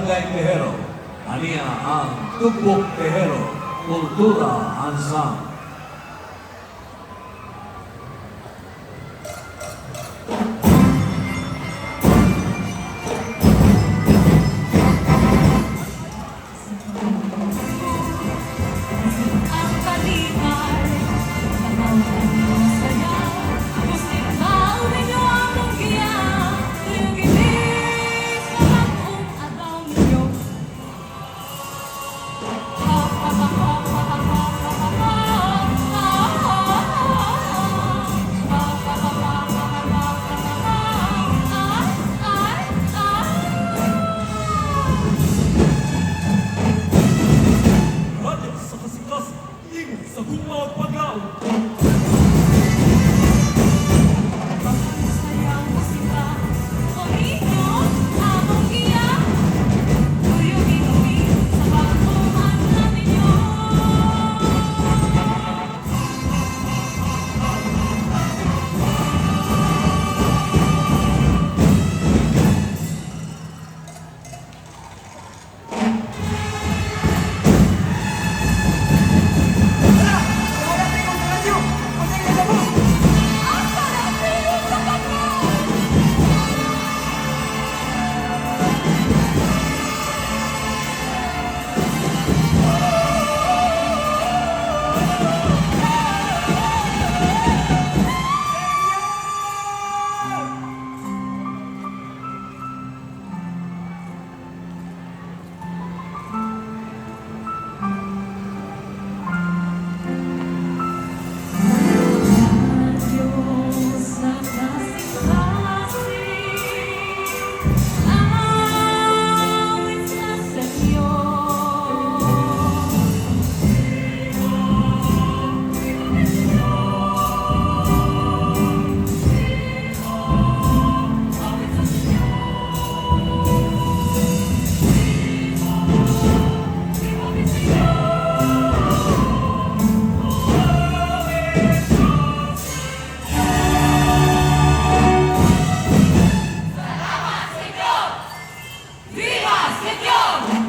Barangay Tejero. Ania ang Tugbok Tejero Kultura Ensemble. Ang kalipay, ang saya, Gustibaw ninyo among giya, Tuyong gini sa bagong adlaw ninyo. Ha, ha, ha, ha, ha, ha, ha, ha, ha, ha, ha, ha, ha, ha, ha, ha, ha, ha, ha, ay, ay, ay. Radyo sa kasing-kasing, ingay sa gugma ug paglaom. Sayaw musika, o ninyo among giya, Tuyong gini sa bagong adlaw ninyo. Asa na sila sa pagkaw? Radyo sa kasing-kasing, awit sa Senyor. Awit sa Senyor. Viva Senyor. Salamat, Senyor! Viva, Senyor!